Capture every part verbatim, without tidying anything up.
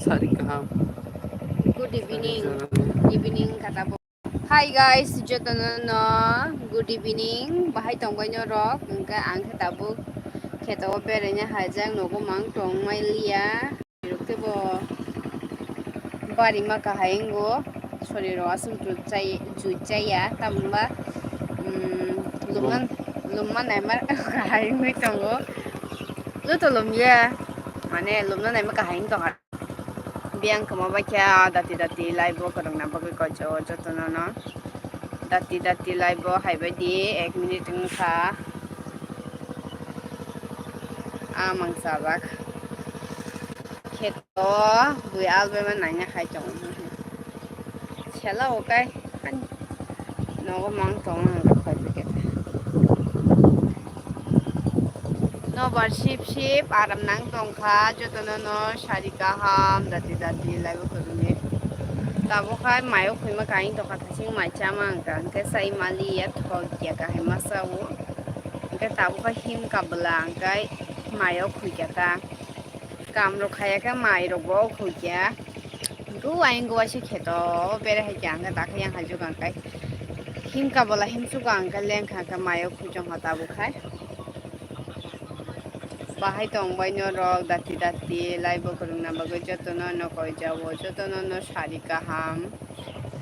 Sari kaham. Good evening. Sari kaham. Evening kata bo. Hi guys, jotono no good evening. Bahai tongbai no rok, hwnkhe ang khe tabuk kheto o beraina haijak, nogo mang tongmai liya. Rok tei bo bari ma kahai wngo, sori rok aswk jui chai-, jui chaya, tamni hwnba, um, lumna, lumna naima kahai wngwi tongo. Joto lumya, mane lumna naima kahai wng tongkha. Biyang kwma bai khe dati dati live o kwrwngna bagwi koichao jotono no. Dati dati live o haibai di, ek minute wngkha. A mang chajak. Kheto bui albai ma naina hai tongo. Sela o kai. Nogo mang tong ang kha koi pike. Nobar sip sip aram nang tong kha, jotono no sari kaham dati dati live o kwrwngwi. Tabuk hai mayo khwima kain tong kha, thasing mai chama ang kha, hwnkhe sai mali ya thok ya kahai masa o. Hwnkhe tabuk hai him kabla hwnkhe mayo khwi kha ta. Kam rok khaya khe mai rok bo khulkya. Hwnkhe o ayang o waisa kheto o bere hai khe ang khe dakhe yang hai jukang kai. Him kabala him chuka ang khe leng kha khe mai o khulchong ha tabuk khai. Bahai tong bai norok dati dati live o kwrwngna bagwi jotono no koi jao, jotono no sari kaham.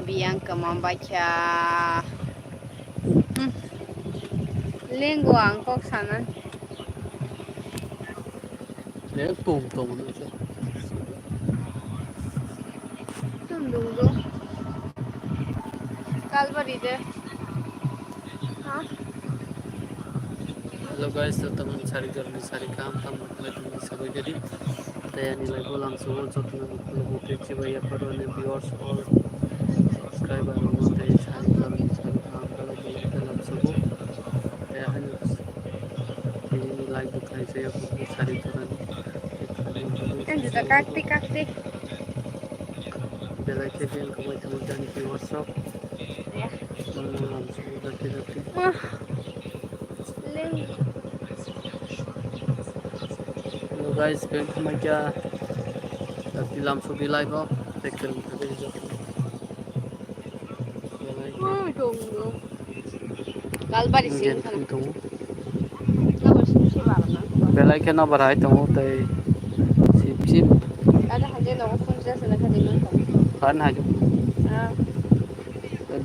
Biyang kwma bai kha. Hmm. Lengo ang kok sana. Tum tum. Tum tum do. Kalbari de. Ha? Hello guys, so tamang sari garni sari kam tam mai tum sabai gadi. Tei ani live o lamso o jotono bukhuk bukhuk chibai yapharo ani viewers all subscriber rok tei sari garni sari kam belai belai khe lamso o. Tei ani Tini live bo khlai jaya bukhuk sari jora ni. Kan juta kakti kakti. Belai khe beng kwbai tongo jani viewers rok. Ya. Mano lamso o dakti dakti. Wah. Leng. Hello guys, beng kwbai kya dakti lamso di live o. Tek tek. Belai khe. Wah, dong dong. Kalbari sing thang. Tongo. Belai khe nobar hai tongo tei sip sip. Ada haje nogo phone jasa na khadi man. Kan haje. Ah.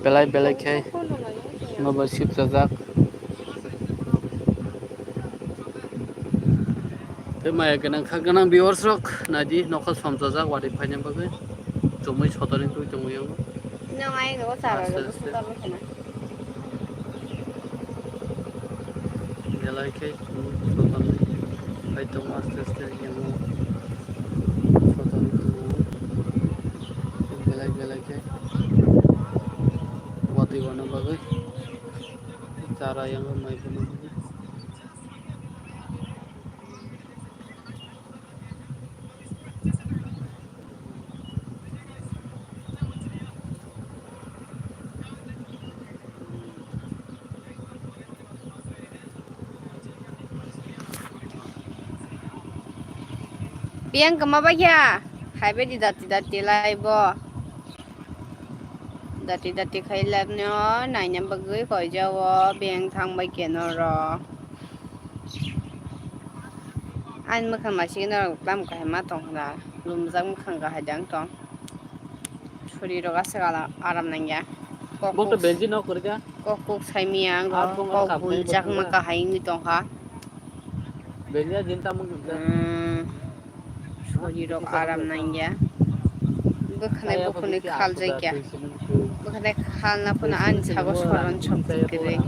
Belai belai khe nobar sip jajak. Tei maya gwnang kha gwnang viewers rok naidi nokha somjajak wari phaina bagwi chumui sotoni twi tongwi o. Nang ai nogo chara aste aste. Belai khe chwng sotonwi phai tongo aste aste yango sotonwi tongo belai belai khe watwi wana bagwi chara yango mai phano. Biyang kwma bai kha, hai bai di dati dati live o. Dati dati khai live no naina bagwi koi jao, biyang thang bai khe norok. Ani mwkhang naisingwi norok tamo kahai ma tong hwnna, lumjak mwkhang kahai jang tong. Suri rok aswk ala-, aram nangya. Kok Bo to kok, benji nok kwrwkha. Kok kok saimiyang Ar rok, bong kok kap nai buljak bong ma kha. Kahai wngwi tongkha. Benji din tamo kwrwkha. Hmm. Suri rok aram nangya. Bwkhanai Aya bukhunui bwkha khaljai kya. Bwkhanai khalna phano ani sago soron sok kwrwi.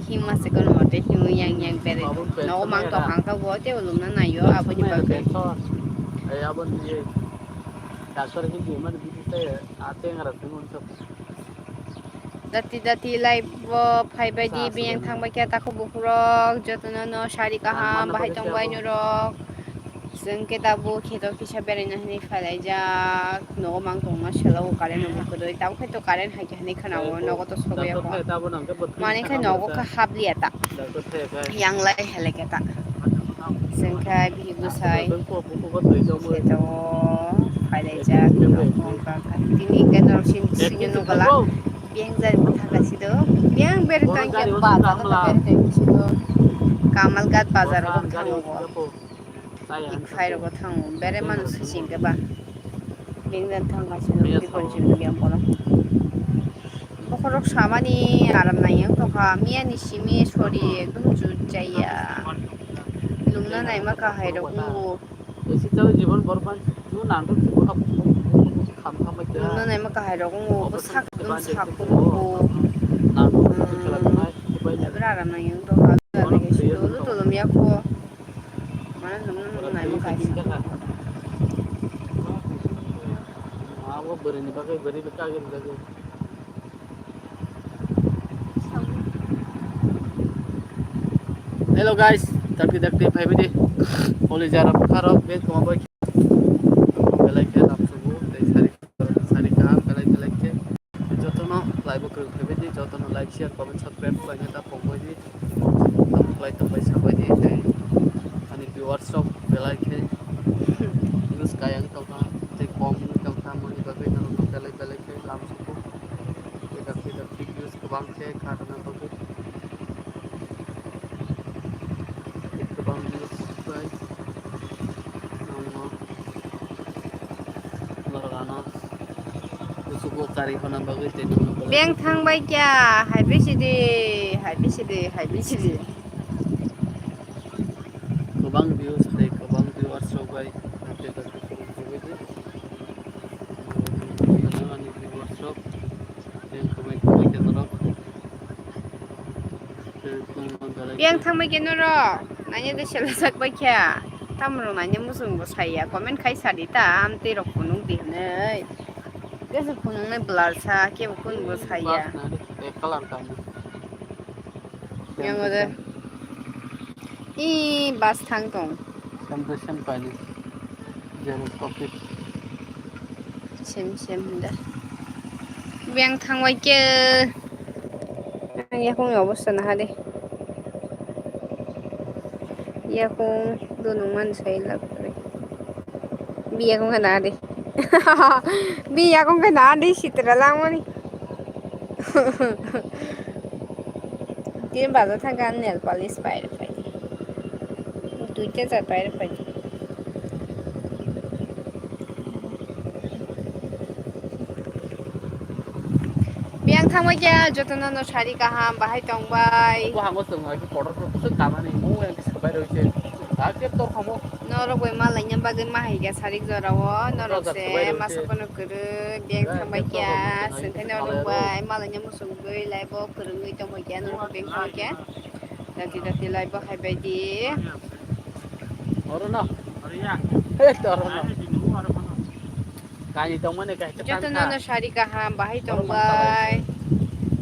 Hima se kono hote himwi yang yang bere. Nogo mang tong hangka bo tei ulumna naio aboni bagwi. Dati dati live o phaibai di biyang thangbai khe takhuk bukhurok jotono no sari kaham bahai tongbai norok. Chwng khe tabuk kheto kisa beraina hinwi phailaijak. Nogo mang tongma selo o current no bukhurwi. Tabuk khe to current hai khe hinwi khwnao, nogo to sogwi ya kho. Mani khe nogo khe habliya ta. Yang lai hele khe ta. Se Wngkha bihik bwsai. Seto phailaijak, tini hwnkha tini hwnkhe norok sini sini nukala. Biyang jari bwthaka sido. Biyang bere tangkhe bazar o bere tangkhe sido. Kamalghat bazar o thango. Ik phai rogo thango. Bere manu sising khe ba. Biyang jari thangkha sido. Biyang kono. Bokhorok samani aram nai wng tongkha. Miyani simi sori ekdom jut jaya. Lumna naima kahai rok wngo. Lumna naima kahai rok wngo. Bwsak ekdom sak wngo. Ebra aram nai wng tongkha. Tolom yakho. Mane lumna naima kahai. Abo bwrwini bagwi bwrwi bwkha agini bagwi. Hello guys, dakti dakti phaibai di. Kolijar bwkharok beng tongma bai. Belai khe lamsugo tei sari sari kaham belai belai khe. Jotono live o kwrwng phaibai di, jotono like, share, comment, subscribe khlaina ta pokbai di. Tamo khlai tongbai sabai di tei ani viewers rok belai khe views kaya wng tongkha tei kom wngwi tongkha, moni bagwi norokno belai belai khe lamsugo. Tei dakti dakti views kwbang khe kha rwna bagwi. Kwbang views bai norok ano kuchugo kari honna bagwi tei norokno belai. Beng thang bai kya, hai bisi di, hai bisi di, hai bisi di. Kwbang views tei kwbang viewers rok bai happy birthday to you. Ani viewers rok, beng kwbai kwbai khe norok. Beng thang bai khe norok, nanya de sela sak bai khe. Tamrok nanya muchung bo saya, comment khai sadi ta, amtwi rok phunuk di hinwi. Kesa phunuknai blur sa, kebo kun bo saya. Ek color kamo. Yang ada. Ih, bus thang tong. Sem to sem kali. Zero topic. Sem sem da. Beng thang bai khe. Ang yakung obosta naha de. Yakung dunung man sai lak. Bi yakung khe naha de. Bi yakung khe naha de sitra langmani. Tini bazar thangkha nail polish pairok phaidi. Duita ja pairok phaidi. Biyang thangbai khe jotono no sari kaham bahai tongbai. Bo hango chwng hai kotor kotor swk kamani mo yang swbai roi se. Hakhe tor kamo. Norok bai malaina bagwi mahaikha sarik jorao norok se masa phano kwrwi biyang thangbai khe swngkhe norok bai malaina muchungwi live o kwrwngwi tongbai khe norok biyang thangbai khe dati dati live o haibai di. Oro no. He to oro no. Kani tongmani kaham. Jotono no sari kaham bahai tongbai.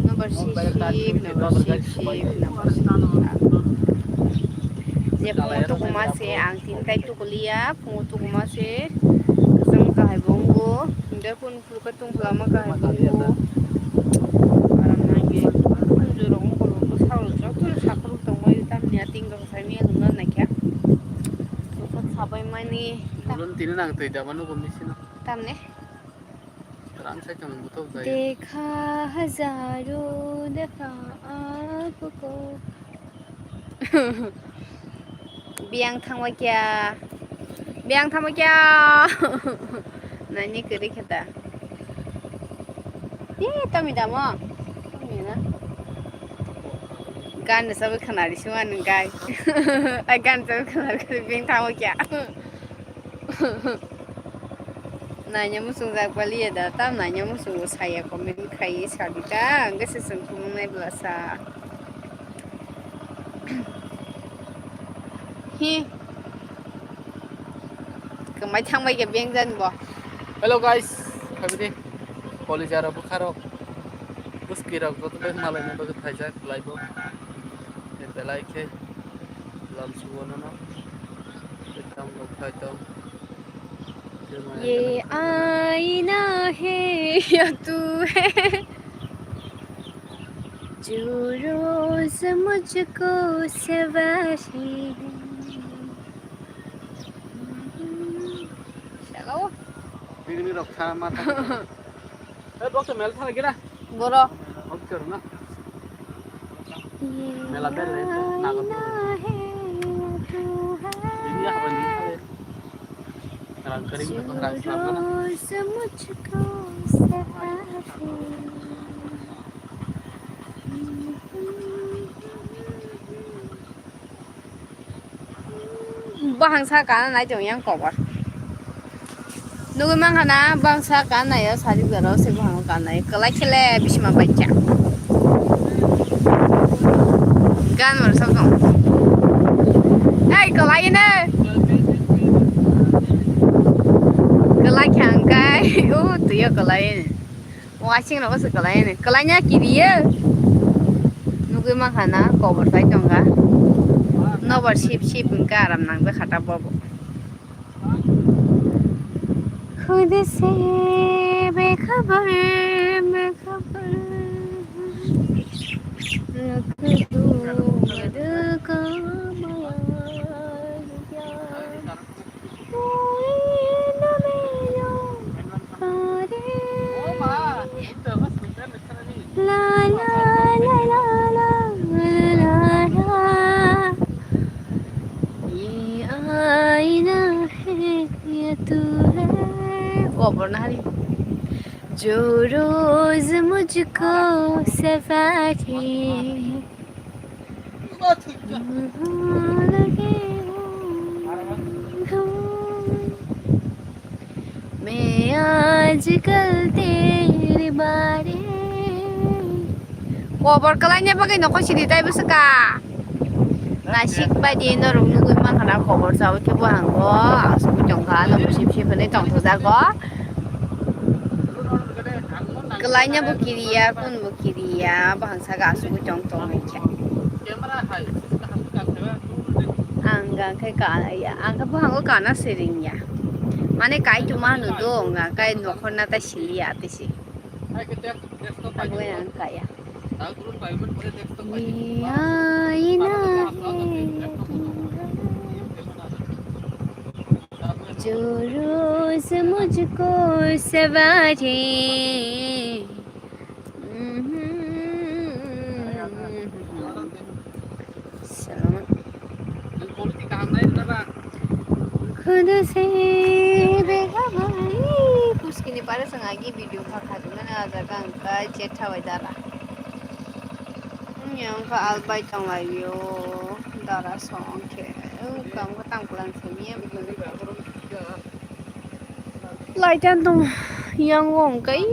Number six, number six, number six. Je phungo tukuma se ang tin kai tukuliya, phungo tukuma se. Kasam kahai bongo. Hingke phun phulka tungkhlama kahai bongo. Aram nangye. Phun jorok ongkol rok bwsarok joto sakrok tongbai tamni ating rok saimanya lungna naikha. Bwsak sabai mani. Ulun tini nang twi dama nugo misino. Tamni. Rang sai tong butok jai. Dekha hazaro dafa aapko. Biyang thangma kya? Biyang thangma kya? Nani kwrwi khe ta. Ye, tami damo. Tami na. Gan sabai khanari sima nung gai. Ai gan sabai khanari biyang thangma kya? Naina muchungjak baliya da, tam naina muchungo saya comment khai sadi ta, ang khe se chwng thumung nai bwlasa. Hi. Kwmai thangbai khe beng jani bo. Hello guys, khabidi. Kolijarok bwkharok. Bwskirok joto bai malaina bagwi phaijak live o. Belai khe lamsugo nono. Tei tam rok khai tong. ये आईना है या तू है, जो रोज मुझको सवार है। Ini rok tha ma tha. Eh, bok se mel tha gira. Boro. Bok se na. Mela bel le, na ko. Ini apa ni? Rang kering, rang selatan. Bahang sa kana nai tong yang kobor. Nugui mankha na, bahang sa kana nai o sari garo se bahang kana nai. Kalai khele bisma bacha. Gan wor sa tong. Ai kalai ne. Kalai khang kai. O tuyo kalai ne. Wasing rok se kalai ne. Kalai nya kiriye. Nugui mankha na kobor pai tongkha. Nobor sip sip hingke aram nang be khata bobo. Khud se bekhabar, bekhabar. Nugui du, du ko maya. Kobor na hari. Jo roz mujhko safar hai. मैं आजकल तेरे बारे Kobor kalai nya bagwi nokho sidi tai bwswka. Nasik bai di norok nugui mankha na kobor chawi khe bo hango. Asugwi tongkha, nokho sip sip hinwi tongthokjago. Kwlaina bo kiriya, kun bo kiriya, bahang saka asugwi tong tong hai khe. Ang ga khe ka ya, ang khe buhango kana siring ya. Mane kai tuma hanu do, ang ga kai nokhor na ta sili ya tisi. Agwe ang kaya. Ye aina hai. जो रोज मुझको सवारे। सलामत। Khudu se begabari. Puskini pare sangagi video kha khajimani ajaga angka chetha bai dara. Yang ka albai tong lai yo, dara song khe, kam ka tang plan se mi. Lai tan tong yang wong kai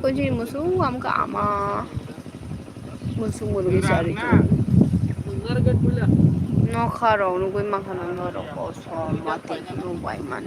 ko ji musu am ka ama. Musu mulu sari. Nokha rok nugui mankha norok kosom mati nugbai man.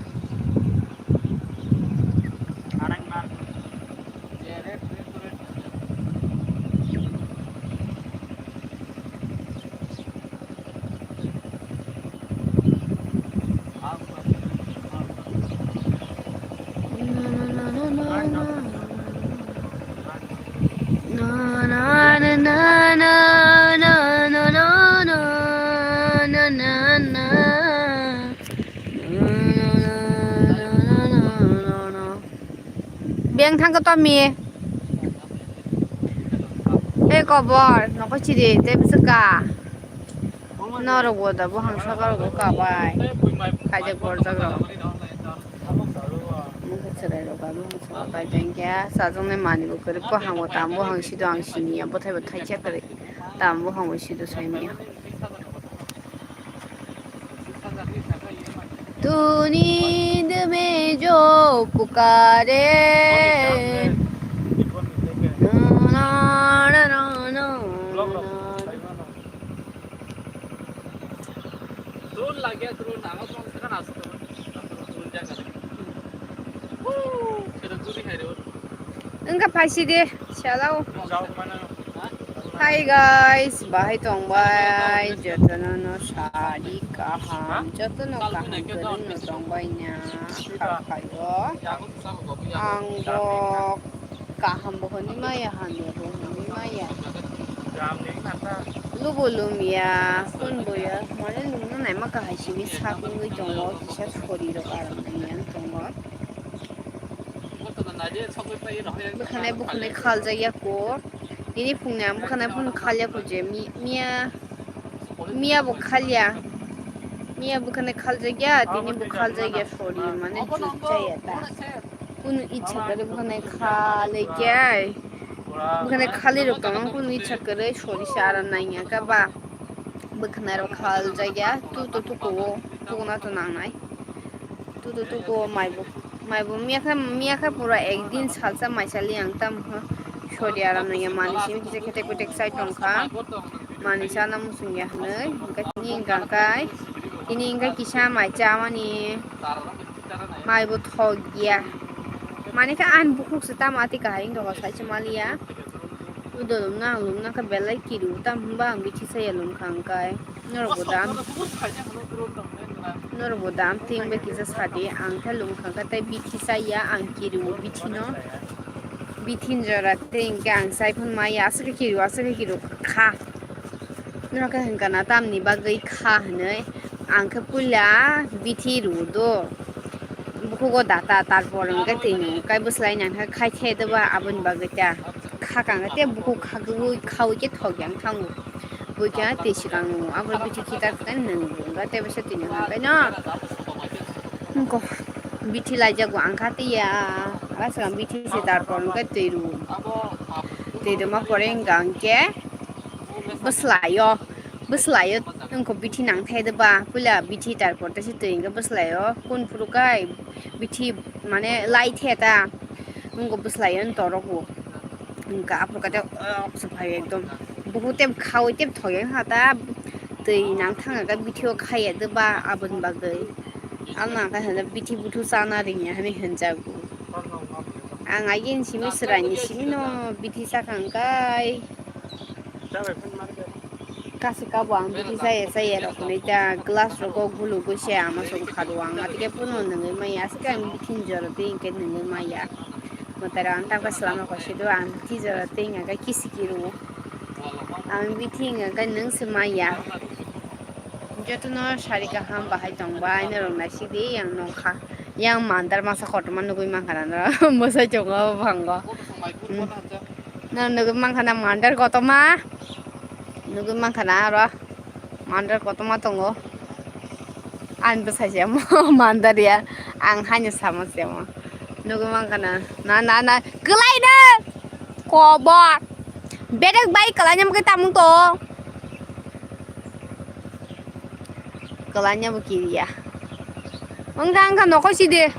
Beng thang ko tomi. Ei kobor, nokho chiri, tei bwswk ka? Norok bo da buhang saka rok bo kabai. Kaijak borjak rok. Mokhe chwrai rok ba buhang saka bai tei khe chajaknai manwi bo kwrwi. Buhang bo tam buhang sido ang siniya, bwthai bo thaisa kwrwi. Tam buhang bo sido saimanya. तू नींद में जो पुकारे। Wngkha phaisi de, shalao. Hi guys, bahai tongbai, jotono no sari kaham, jotono kaham kwrwngno tongbai na kha khaio. Ang bo kaham bo hwnwi maya, hamya bo hwnwi maya. Lubo lumya, hwn boya, mane lungno naima kahai simi sak wngwi tongo, kisa sori rok aram nangya tongo. Bwkhanai bwkhanai khaljak ya ko. Nini phungni ang bwkhanai phung khalya ko je mi-, miya, miya bo khalya. Miya bwkhanai khaljak ya, tini bo khaljak ya, sorry, mane jut jaya ta. Kunu ichha kwrwi bwkhanai khalai khe ai. Bwkhanai khalai rok tong, kunu ichha kwrwi, sorry se aram nangya khe ba. Bwkhanai rok khaljak ya, tu to tuku o, tukuna to nangnai. Tu tu tu ko mai bo, mai bo miya kha, miya kha pura ek din salsa mai sali ang tam ho. Sori aram nang ya mani simi kisa kete kutek sai tong kha. Mani sana musung ya hwnwi, hwnkhe tini hwnkha kai, tini hwnkhe kisa mai cha mani mai bo thok ya. Mani kha ani bukhuk se tamo ati kahai wng tong kha sai se mali ya. Udo lumna ang lumna kha belai kiru tam hwnba ang bithi saya lum kha hwnkhe. Norok bo dam. Norok bo dam, tei wngbai kisa sadi, ang khe lum kha khe tei bithi chaya, ang kiriwo bithi no. Bithi ni jora tei hwnkhe ang chai phano maya, aswk khe kiriwo, aswk khe kiriwo kha. Norok khe hwnkha na tamni bagwi kha hwnwi, ang khe puila bithi rwo do. Bukhugo data, tarpor hwnkhe twi nung kai bwslai nang khe khai the doba aboni bagwi ta. Kha kang khe tei bukhuk khagwi khaui khe thok yang thango. Buikha tei swkang nung abo bithi khitar khe nung bo wngkha tei bwsa tini hwn khe no. Wngkha bithi laijago ang kha tei ya. Abo swkang bithi se tarpor hwnkhe twi rw. Twi rwma pore wngkha hwnkhe bwslaio. Bwslaio wngkha bithi nang thai doba. Puila bithi tarpor tei se twi hwnkhe bwslaio. Kun phuru kai bithi mane lai the ta. Wngkha bwslaio wng torogo. Wngkha aphuru kate ok se phai ekdom. Buhu tei khaui tei thoyang ha ta. Twi nang thang khe bithi o khaiya doba aboni bagwi. Ang nang khe hwnwi bithi buthu chana ringya hwnwi hwnjago. Ang agini simi swraini simi no bithi sakha hwnkhe. Kasi kabo ang bithi chaya chaya rok hwnwi ta glass rogo gulugwi se ama song khado ang atike pono nungwi maya aswk ang bithi ni jora tei hwnkhe nungwi maya. Mwtai rok ang takhe swlama kaisa do ang bithi jora tei hwnkhe kisi kiro ang bithi hwnkhe nung se maya. Jotono sari kaham bahai tongbai norok naisidi yang nokha yang mandar masa kotorma nugwi mankha na norok bwsai chungo buphango. Hmm. Norok nugwi mankha na mandar kotorma. Nugwi mankha na aro mandar kotorma tongo. Ani bwsai se mo mandar ya. Ang haino samo se mo. Nugwi mankha na. Na, na, na. Kwlai no. Kobor. Bedek bai kwlai no mukhe tamung to. Kwlai no bo kiriya. Wngkha, wngkha nokho sidi.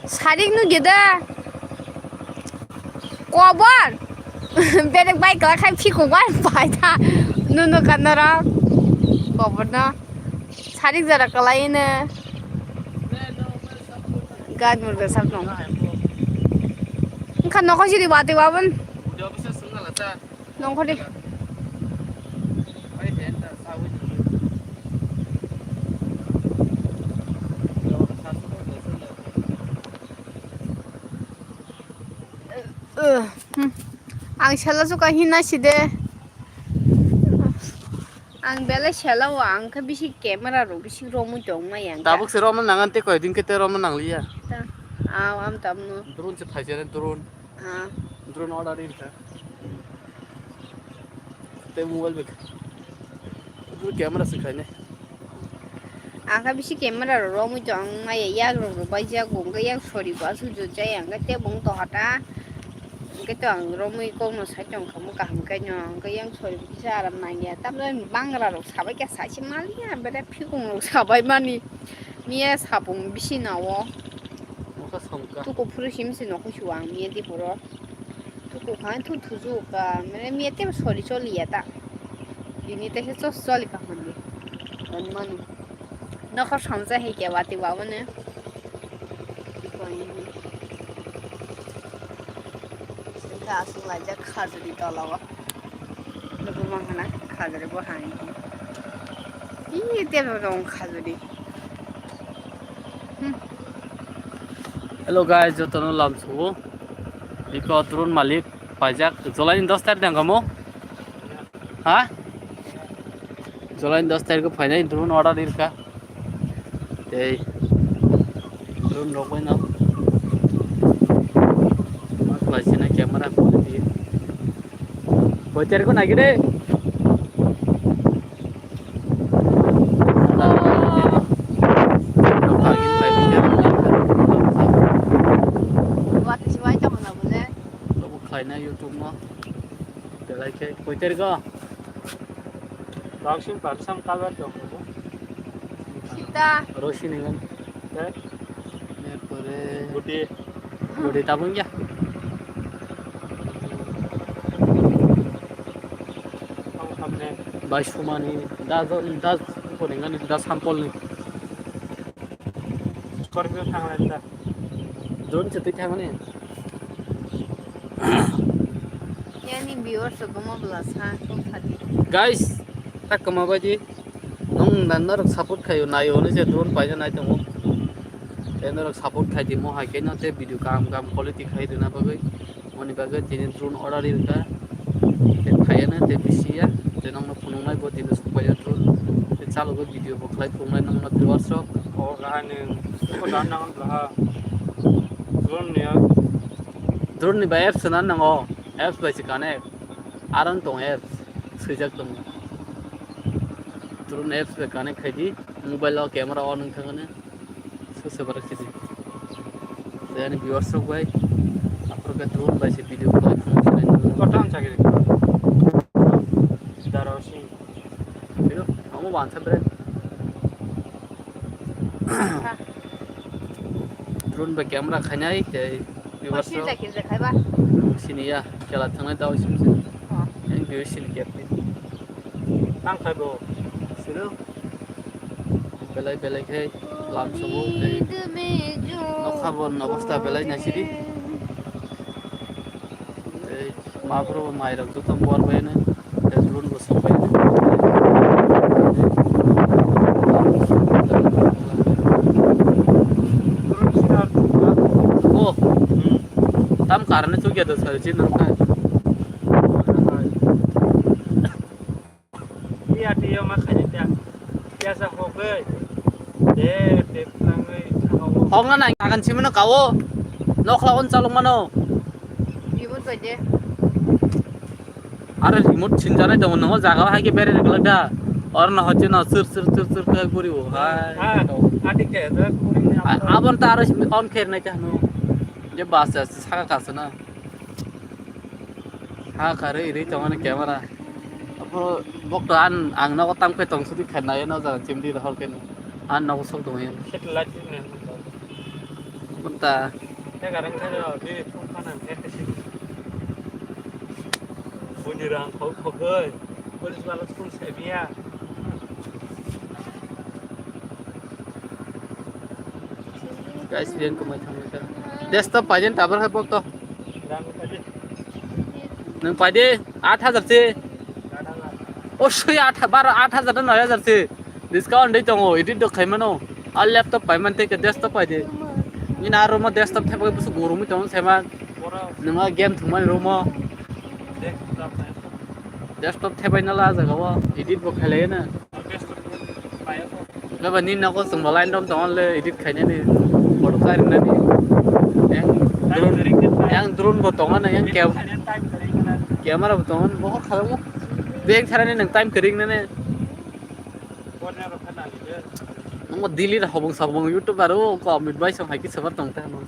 Sarik nugya da. Kobor. Bedek bai kwlai khai phikok bai pai tha. Nunu kanara. Kobor no. Sarik jora kwlai no. Gad murga sak nong. Wngkha nokho sidi watwi wabon. Nongkhor di. Ang sela suka hina side. Ang belai sela o, ang khe bisi camera rok bisi romwi tong maya ang khe. Tabuk se romna nangan te koi din khe te romna nangliya. Ta, aw, am tamno. Drone se phaijani drone. Ah. Drone order ri kha. Tei mobile bai kha. Bw camera se khainai. Ang kha bisi camera rok romwi tong maya, yak rok rw baijak bo, hwnkhe yak sori bo aswk jot jaya, hwnkhe tei bo wng tongkha ta. Hwnkhe to ang romwi kokno sai tongkha, mo kaham khe no, hwnkhe yang sori bo kisa aram nangya. Tamni bangra rok sabai khe saisi maliya, bere phikung rok sabai mani. Miya sapung bisi nao. Mokha samka. Tuku phuru simi se nokho suwa ang miya di puro. Tuku kha thu thuju ka, mane miya tebo sori choli ya ta. Ini te se chos choli ka honni. Hon manu. Nokho samsa he ke wati wa mane. Ka asung lai jak khajuri tola wa. Nugwi mankha na khajuri bo hai. Ih, tebo dong khajuri. Hmm. Hello guys, jotono lamsao. Iko drone malik paijak. July ni dos tarikh dang kamo? Ha? July ni dos tarikh phainai drone order ri kha. Tei drone rok bai no. Para quality. Boiter ko nagi de. Wati siwai tamo na bole. Abo khlaina YouTube no. Belai khe boiter ko. Dakshin parsam kabar tong. Sita. Roshi ningan. Tei? Erpore Guti. Guti tabung ya. Tamo sabne. Bai sumani, da, da, da, ko ningan, da sample ni. Scorpio thangla ta. Drone se twi thangani. Yani viewers rok omo bwla sa kok sadi. Guys, tak kama baji. Nong nan norok support khayo nayo ni je drone paina nai tongo. Te norok support khai di mo hai khe no te video kam kam quality khai rwna bagwi. Moni bagwi tini drone order ri rwkha. Te phaiya na te bisi ya. Te nongno phunuknai bo tini sokpaiya drone. Te chalogo video bo khlai phunuknai nongno viewers rok. O kahai nwng. O dan nango blaha. Drone ni ya. Drone ni bai apps nan nango. Apps bai se connect. Aron tong apps. Swijak tong. Drone apps bai connect khai di. Mobile o camera on wng thangani. Sose barak sidi. Te ani viewers rok bai. Aphuru khe drone bai se video khlai phunuk sinai. Kotan chakri. Daro sing. Pero, amo bansa bre. Drone bai camera khainai, tei viewers rok. Sini ya, kela thangnai tao sini. Yang view sini kep ni. Tang khai bo. Sini. Belai belai khai lam sobo tei nokha bo nobosta belai naisidi. Tei ma bro bo mai rok joto bor bai no tei drone bo sok bai no. O, tam karne chukya do sar chin nang khai. Iya, iya, makanya dia biasa hoge. De, de, nangoi, nangoi. Hong na nang akan simi no kawo. Nokla on chalung mano. Remote bai de. Are remote sinjanai dong no jaga hai ke bere gala da. Or no hoche no sir sir sir sir ke guri bo hai. Ha, ati ke da kuri ni. Abon ta aro on kher nai ta no. Je bas saka kasana. Ha kare iri tongani camera. Apo bokto an ang nogo tam khe tong sudi khe nayo no jaga chimdi rohor khe no. An nogo sok tong yen. Satellite ni ne. Kunta. Te garang khe no di phone phone an khe khe. Buni rang khok khok oi. Police wala phone se biya. Guys, riyan kumai thangwi kha. Desktop paijani tabor hai bokto. Nang paidi aat hajar se. O sui aat, baro aat hajar na noi hajar se. Discount dei tongo, edit do khaimano. Al laptop paiman tei ke desktop paidi. Ni na room o desktop thepai busu gorumi tongo sema. Nunga game thumani room o. Desktop thepai na la jaga o, edit bo khailai na. Baba ni nogo chwng bo line rom tong le edit khainani photo kharinani. Yang drone, yang drone bo tong na yang cam-, camera bo tong bo khalamo. Beng tharani nang time kering nane. Nang Delhi ra hobong sabong YouTuber o ko Amit bai song hai ki sabar tong ta no.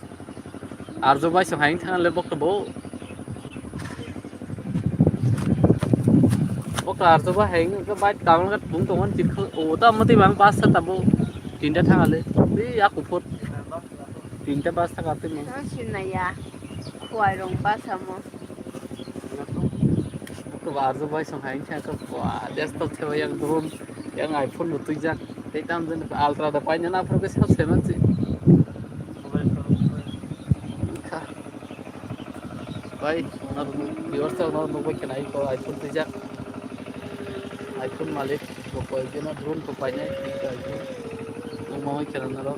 Arjo bai song hai thang le bok to bo. Bok to arjo bai hai ke bai tang le bung tong an tirkho o ta mati bang pas sa ta bo. Tinta thang le. Bi aku phot. Tinta pas ta ka te mo. Tang sin na ya. Khwai rong pas amo. Bok to arjo bai song hai thang ko. Wah, desktop the yang drone. Yang iPhone no twijak. Tei tam jen Ultra da paina na phuru khe sab seven si. Kha. Bai, nor viewers ta nor nugwi khna iko iPhone twijak. iPhone malik bo koi jeno drone ko paina iPhone. Mo mo khna naro.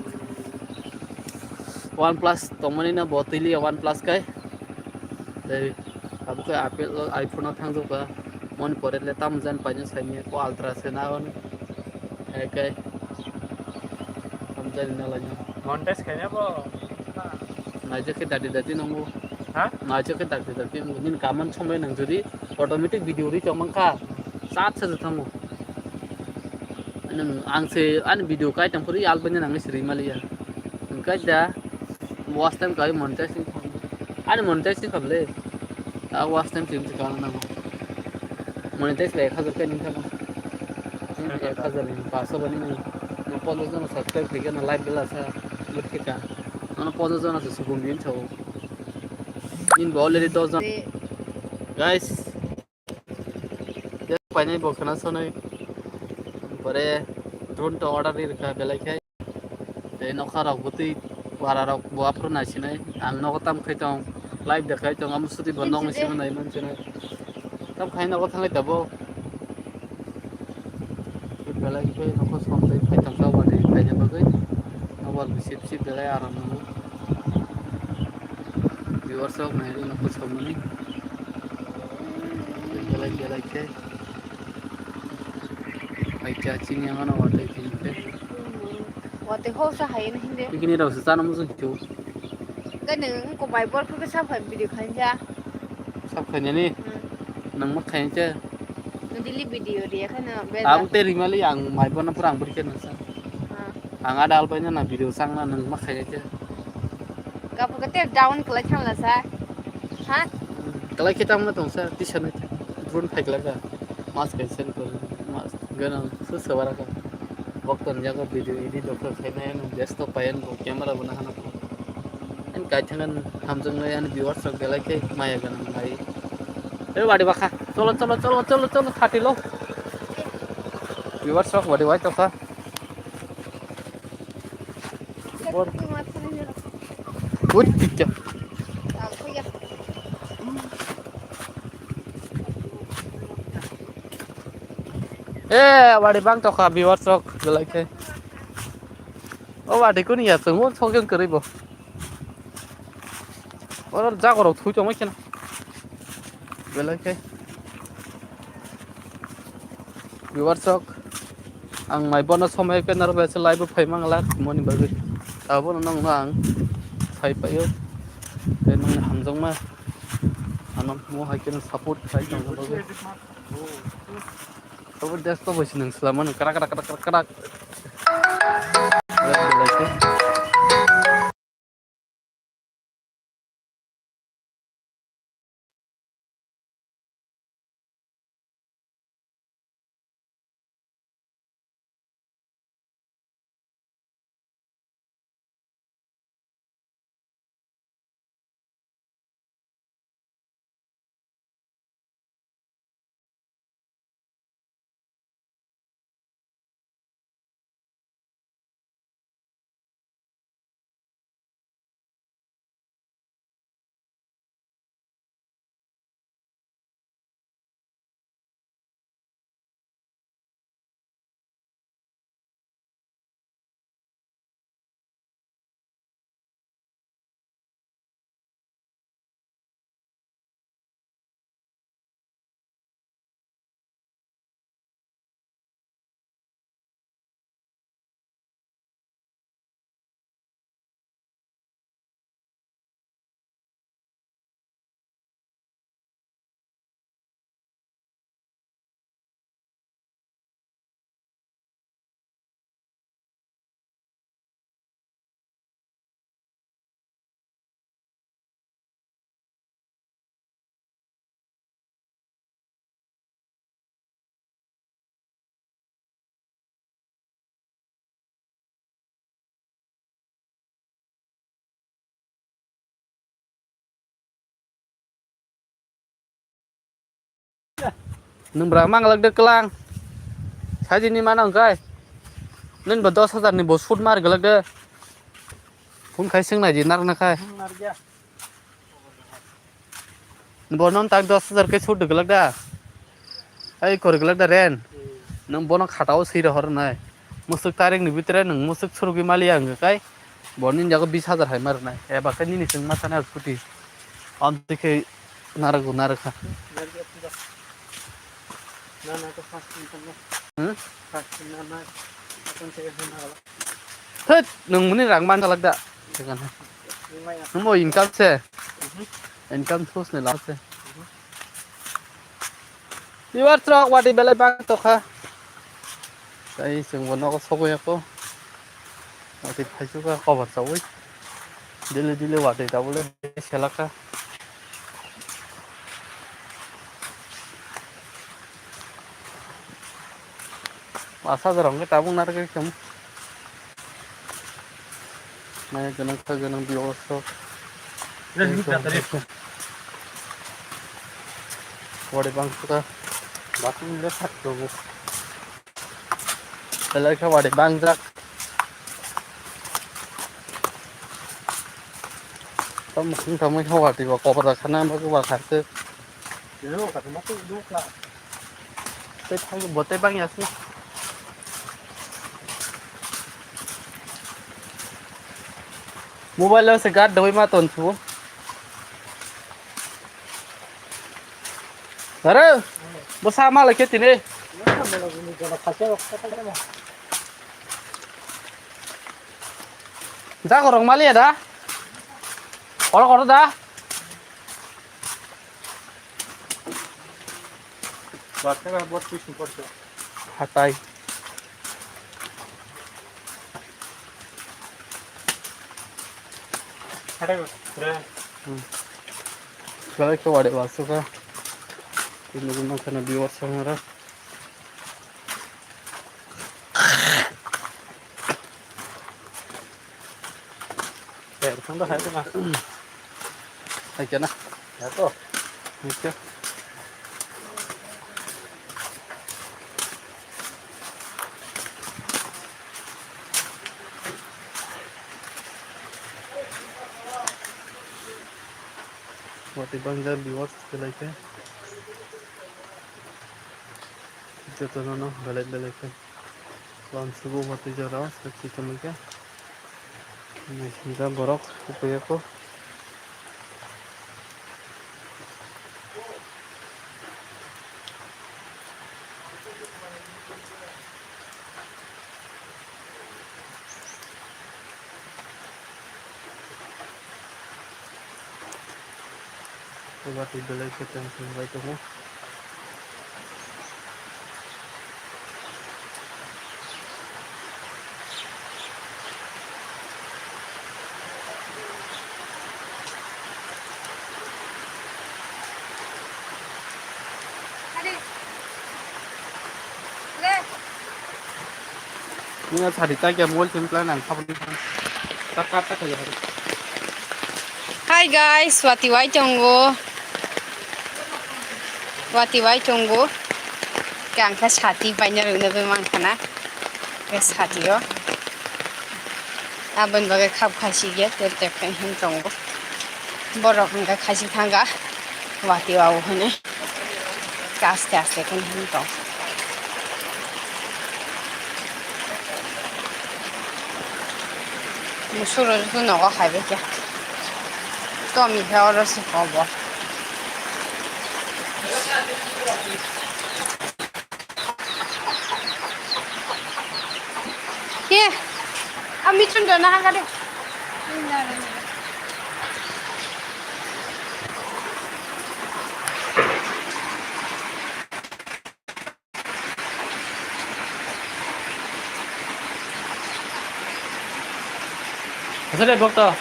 OnePlus tongmani na bo twi liya OnePlus kai. Tei abo khe Apple o iPhone o thangjak ba. Mon pore le tam jan paina saimya ko Ultra se na on. Hai kai. Tam jani na laina. Monetize khaina bo. Naijak khe dati dati nango. Ha? Naisok khe dakti dakti wngwi nini kaman somai nang jodi automatic video ri tongmang kha. Chat se thango. Nang ang se ani video kai tong phuri albani nang se ri maliya. Kai da watch time kai monetize ni kham. Ani monetize ni kham le. Ta watch time sim se kang nang. Monetize le ek hajar kai ning kham. Ek hajar ni paso bani nang. Nang ponchash jona subscribe khe na live bela sa. Lut khe ka. Nang ponchash jona se subung din chao. Nini bo already dos jon. Guys, painai bo khna sonai. Pore drone to order ri rwkha belai khai. Tei nokha rok bwtwi bara rok bo aphuru naisinai. Ang nogo tam khai tong, live dekhai tong, amo suti bo nokni simi nai mansinai. Tam khai nogo thanglai tabo. Belai khe nokho somtwi phaithangkha wadi khaina bagwi. Nokbar bisip sip belai aram nango. Viewers rok naidi nokho somani. Belai belai khe. Phaikha chini ano watwi philip khe. Watwi hosa hai no hinde. Bikini rok se chana muchung chu. Khe nwng wngkok bai borok khe sa phai video khainsa. Sab khainani? Hmm. Nang ma khainsa? Daily video riya khano be. Ang te rimali ang mai bona pura ang beri khe nang sa. Ah. Ang ada alpai na video sang na nang ma khainsa. Kapu kate down khlai thangla sa. Ha? Khlai khe tamo tong sa tisa nai. Drone phai khlai ka. Mas cancel ko. Mas gana su sabara ka. Bokton jaga video edit doktor khainai ano besto payan bo camera bo nahana ko. Ani kaithang hamjaknai ani viewers rok belai khe maya gana nai. E wadi bakha. Cholo, cholo, cholo, cholo, cholo, thati lo. Viewers rok wadi wai tokha. Bor. Ut tikya. Eh, wadi bang tokha viewers rok belai khe. O wadi kuni ya tong, o sokjang kwrwi bo. Oro jagorok thui tongma khe. Belai khe. Viewers rok, ang mai bono somai khe naro bai se live phai mangla moni bagwi. Abo no nang ang sai paio. Tei nang hamjakma. Ano mo hai khe support khai tong bagwi. Abo desto bai se nang slamano krak krak krak krak krak. Belai khe. Nwng bwrang manglak de kwlang. Sajini mano hwnkhe. Nini bo dos hajar ni bo sut mar glak de. Phone khai swng nai di narwk na khai. Bono tak dos hajar khe sut glak da. Ai kor glak da ren. Nwng bono khatao swi rohor nai. Musuk tarik ni bitre nwng musuk surugwi mali ang kai. Boni jago bis hajar hai mar nai. Eba khe nini swng ma sana scooty. Am tikhe narago narakha. Hmm? Thut, nwng muni rang man jalak da. Nwng mo income se. Income source ni lama se. Viewers rok watwi belai bang tokha. Tai chwng bo nogo sogwi ako. Watwi phaisukha kobar chawi. Dili dili watwi tabule selaka. Asa jorong ke tabung narwk khe. Maya gwnang kha gwnang biyo sok. Wari bang suka. Batu le sak tubu. Belai kha wari bang jak. Tam khung tam kha wari ba kobra khana ba ba kha se. Yo ka ma tu du kha. Tei thang bo tei bang yasna. Mobile o se guard doi ma ton thu. Are, bo sa ma le khe tini. Ja korok mali da. Oro koro da. Hatai. Hatai, re. Hmm. Belai khe wari wasu kha. Ini guna khana biwar samara. Eh, thang da hai na. Hai kena. Ya to. Hai kena. Watwi bang jak viewers belai khe. Jotono no belai belai khe. Lam sugo watwi jorao sakchi tongwi khe. Naisinta borok hukuya kho. Eba twi belai khe tong thung bai tongo. Nini sari ta kya mobile sim plan ang khabang. Tak tak tak ya. Hi guys, wati wai tongo. Wati wai tongo. Khe ang khe sati baina rwna bai mankha na. Khe sati o. Aboni bagwi khap khasi khe ter ter khe hin tongo. Borok hwnkhe khasi thangkha. Wati wao hwnwi. Aste aste khe hin tong. Musuk rok nogo hai bai khe. Tomi khe oro se kobo. Ye, a michun dona ha gade. Asale bokto.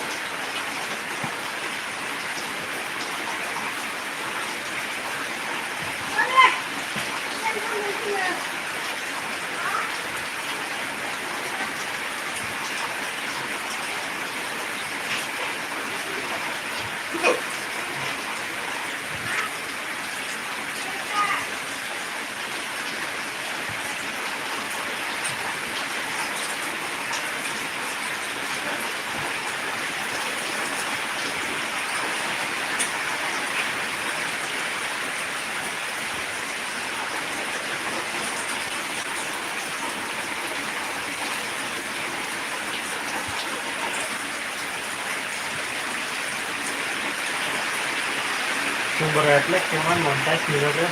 Chwng bo reflect khaimani montage ni bagwi.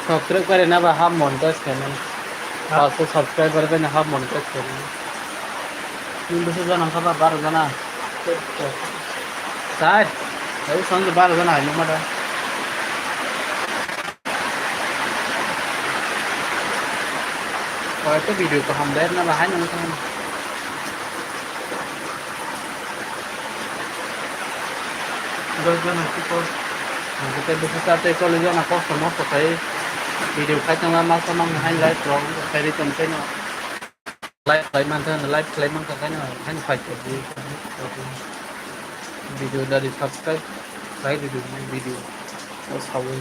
Subscribe kare na ba ham montage khaimani. Paanch subscriber bai na half monetize kori. Ni bisi jana kha ba, baro jana. Sai, sai song baro jana hai mada. Koi to video ko ham der na bahai na. Dos jona ki kok. Ang khe bwswk sa tei chollish jona kosto mosto khai video khai tongma masa mang hai live rok khai ri tong khe no. Live khai man kha, live khai man kha khai no, khai no khai khe video dari subscribe khai di video o sawi.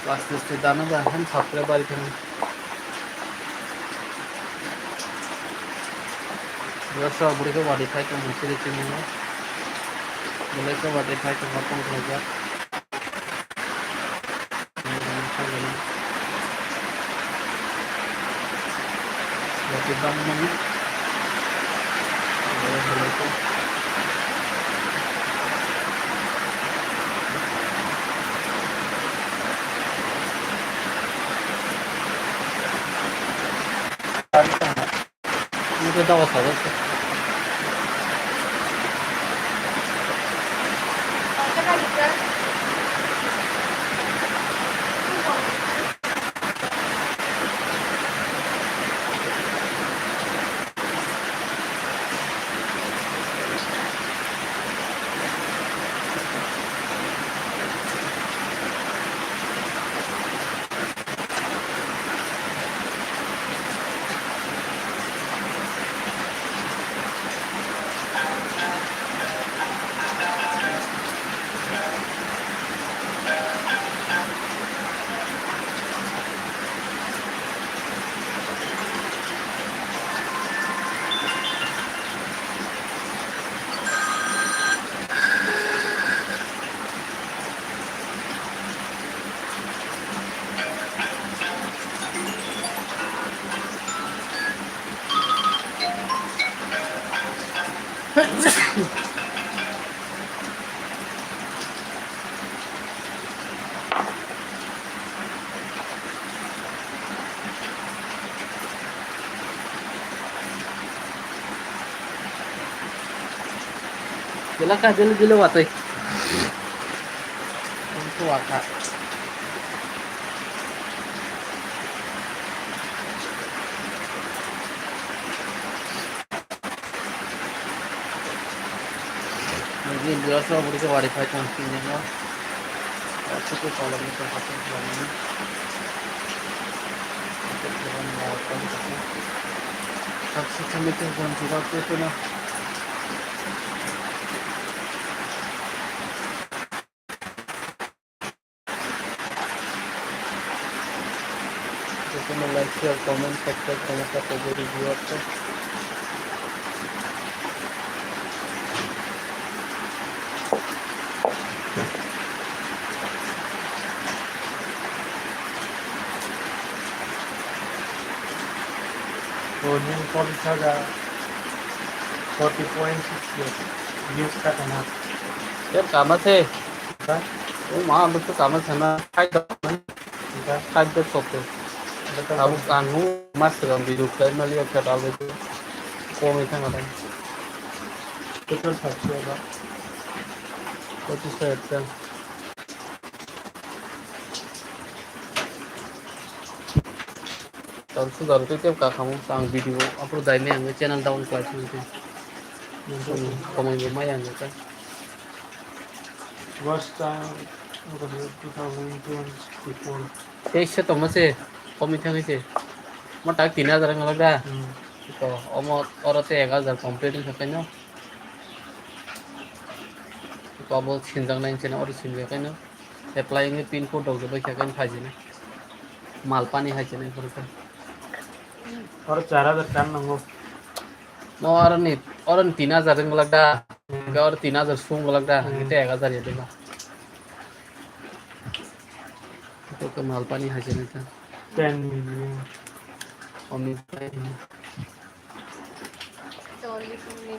Plastic se dana ba han thapre bari khe. Bwsa bwrwi khe wadi khai tong siri chini. Belai khe wadi khai tong tong khlai jak. Belakang dulu dulu watai. Itu waka. Nini dua so beri ke wari phai tong sini no. Aku tu kalau ni tu hati kalau ni. Aku tu kami tu jangan tidak tu tu no. Like, share, comment, subscribe, comment, subscribe, video আছে। Forty point six years. Views ka tana. Yar kama se. Ba? O ma, ang to kama sana. Khai da. Ba? Khai da sote. Ba ta. Abu kanu mas ram video khai mali ya kata le. Ko me thang ada. Total subscriber. Pachis hajar ta. Tal su dal te te ka khamu ang video upload dai me ang channel down klai sung te. Komai bo mai ang ta. Watch time, two thousand sixty-four. Teis se tongma se, komi thangwi se. Mo tak tin hajar wng lak da. Hmm. To, omo, oro te ek hajar complete wngkha kaino. To, abo sinjak nai wngkhe, oro sinjak kaino. Apply wngwi pin code rok jobai khe kaino phaijini. Malpani hai se nai phuru khe. Oro char hajar kan nango. Mo aroni, aroni tin hajar wng glak da. Hwnkhe oro tin hajar sung glak da. Hmm. Hwnkhe ek hajar ya deba. Ito khe malpani hai se nai ta. Ten million. Omni. Sorry, sorry.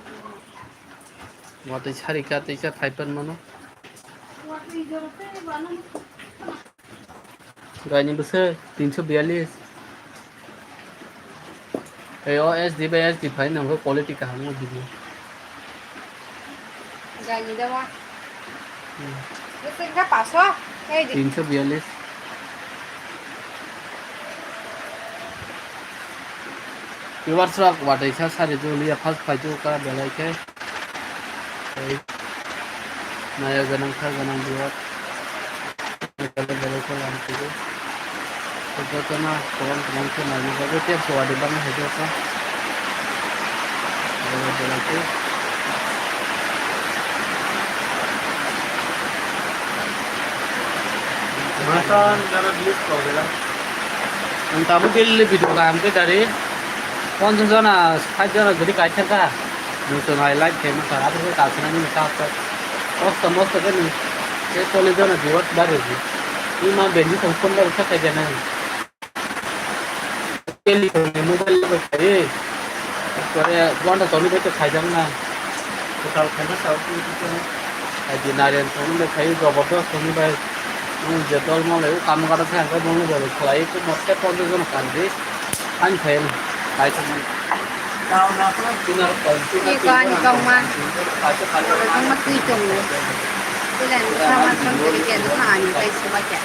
Watwi sari ka twi sa phai pan mano. Gaini bwswk tinso biyalish. Ei o S D bai S D phai nangkhe quality kaham o video. Gaini dawa. Hmm. Bwswk kha paso. Ei di. Tinso biyalish. Viewers rok watwi sa sari joliya first phai jokha belai khe. Tei naya ganang kha ganang biwak. Belai belai khe lam tugo. Jotono kwbang kwbang khe naina bagwi tei suwadi bagwi hai jokha. Belai belai khe. Masa jara views kau bela. Ang tabuk daily video kaham khe dari. Ponchas jona, sait jona jodi kaithar kha, nwng chwng hai like khe masa, abo khe kasinani nwng kha kha. Mosto, mosto khe nwng, khe chollish jona viewers bari di. Ima bendi thong phone bai kha khaijana. Daily thong ni mobile bai khai. Kore gonta toni bai khe khaijak na. Total khaina sao khe khe. Hai di naren thong bai khai, jabardast thong bai. Nwng je dol mo lai, kam gada thang khe, mo bai khlai khe, mosto ponchas jona kandi. Ani phaiyano, kaisa mani. Iko ani kongma. Kongma twi tongo. Twilaini sama tong twi khe nukha ani tai suma khe.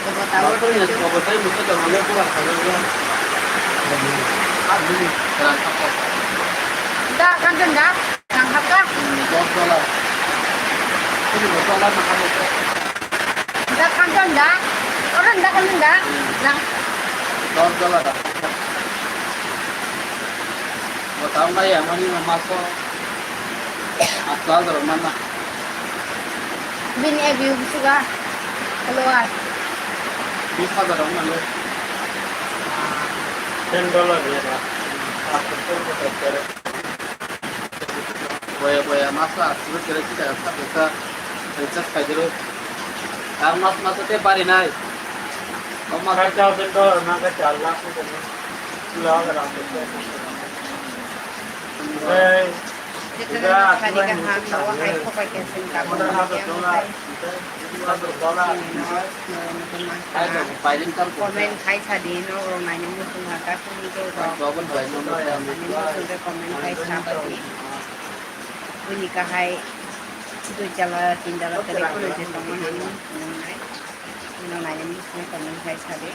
Iko tabo twi tongo. Da kanjong da. Nang hapka? Dos dollar. Ini dos dollar nang hapka. Da kanjong da. Orang da kanjong da. Da. Dos dollar da. Botang da ya mani ma maso. Atla dollar mana. Bini A B U bisuga. Follower. Bis hajar mana lo. Ten dollar ya da. Atla dollar. Boya boya masa asli kira kita apa kita recharge kaidero. Tam mas masa te pari nai. Om mas five thousand dollar na ka char lakh ko dena. Pula agar aap. Hey. Comment khai sa di, norok naina muchung ha, kasing ni tei rok. Naina muchung khe comment khai sa di. Bini kahai dui tala, tin tala tari phano je tongma naina muchung nai. Bino naina muchung comment khai sa di.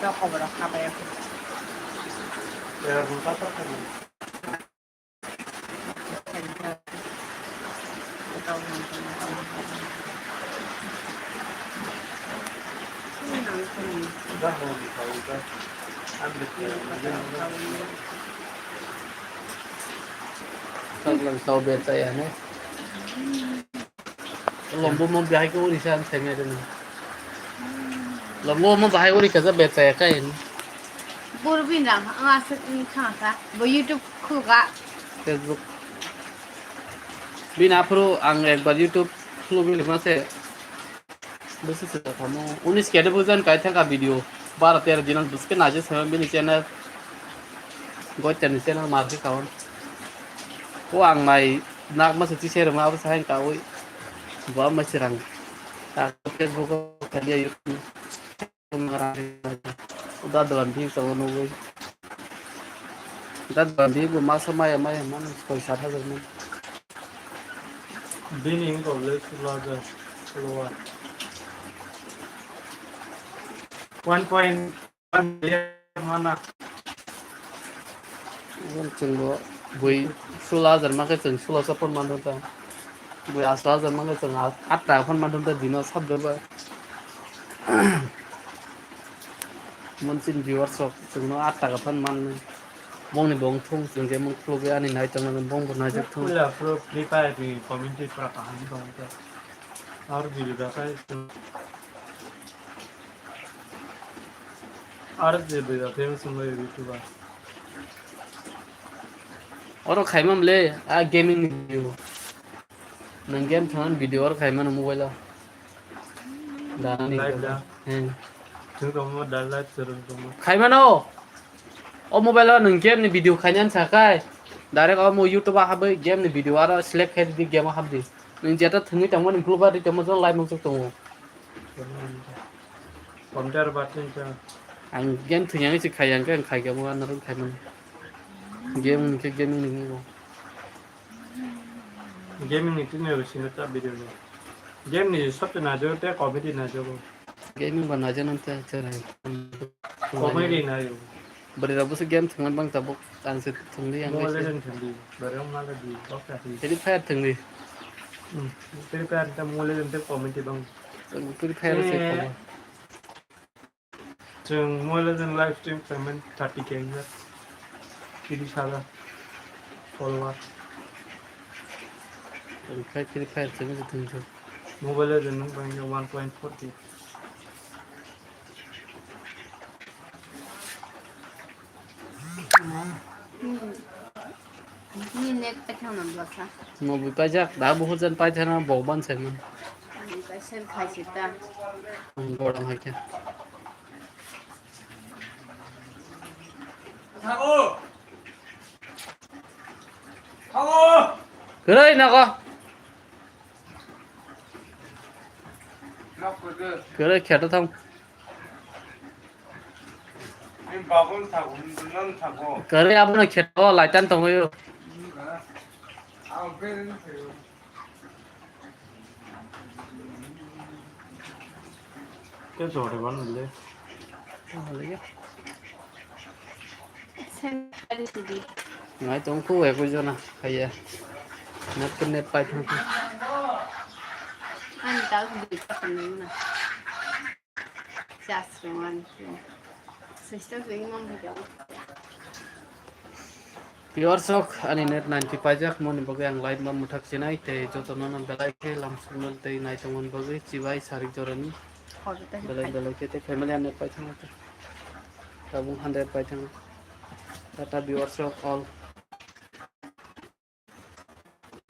Rok koborok kha bai. Lombo mo bahai khe uri sa ang sengya deno. Lombo mo bahai uri khe ja bechaya kha ini. Buru bin rang ang aswk wng thangkha. Bo YouTube khulga. Facebook. Bini aphuru ang ekbar YouTube khulugwi lima se. Bwswk se tamo. Unis kede bujan kai thangkha video. Bara tera dinang bwske naje se bini channel. Goitani channel marke kaon. O ang mai nak masa chi serma abo sa hang kawi. Bo mai serang. Ta Facebook o kaliya YouTube. Da dogan bhi tongo nugwi. Da dogan bhi bo masa maya maya man soi sat hajar man. Bini wngkha le sula hajar follower. One point one million mana. Chwng bo bui sula hajar ma khe chwng sula sa phone man ta. Bui asra hajar ma khe chwng at ta phone man ta dino sab ba. Monsin viewers rok chwngno at taka phan mannai. Bongni bong thung chwng je mung khulugwi ani nai tongna bong bo naijak thung. Puila pro Free Fire ni community pura kaham tong khe. Ar video da kai. Ar je video famous wngwi YouTuber. Oro khaimam le a gaming ni video. Nang game thangna video oro khaimano mobile o. Dana ni live da. He. Chwng tongmo da live chwrwng tongmo. Khaimano. O mobile o nwng game ni video khainani sakai. Direct omo YouTube o habwi game ni video aro select khe di, game o habdi. Nwng jeta thwngwi tongmani global ri tongmo jora live mungsuk tongo. Computer ba tin cha. Ang game thwngya se khai ang khe ang khai gamo ano rw khai mani. Game ni khe gaming ni ngi bo. Gaming ni tin ro sino ta video ni. Game ni sabse najo te comedy najo bo. Gaming ba najo nam te cherai. Comedy najo. Bwrwi rok bwswk game thwngmani bang tabuk, ang se thwngli, ang Mobile se. Legend thwngdi, bwrwi wng ma le di, bok ta di. Free Fire thwngli. Hmm, Free Fire ta Mobile Legend te comedy bang. Ang Free Fire se Eh. Thwngma. Chwng Mobile Legend live stream khlaimani thirty K wngkha. Tris hajar follower. Ang khai Free Fire thwngwi se thwngkha. Mobile Legend nung bangkhe one point four K. Ni net paithang nam bwsa. Mobile paijak, da buhur jan paithana bo ban saiman. Ni paisa khai sita. Ang goram hai khe. Kwrwi nago. Kwrwi kheto thang. Kwrwi abono kheto laitan tongwi. Khe jore ban le. Ngai tong ko ekoi jona khaiya. Net ke net pai thang. Ani tal di ka na. Jas ro ani. Sesta ring mang ka. Viewers rok, ani net ninety paijak, moni bagwi ang live ma mwthak chinai, tei jotono no belai khe lamsokno tei naitongmani bagwi chibai sarik jorani. Belai belai khe tei family ang net paithangma tei tabuk hundred paithang. Tata viewers rok all.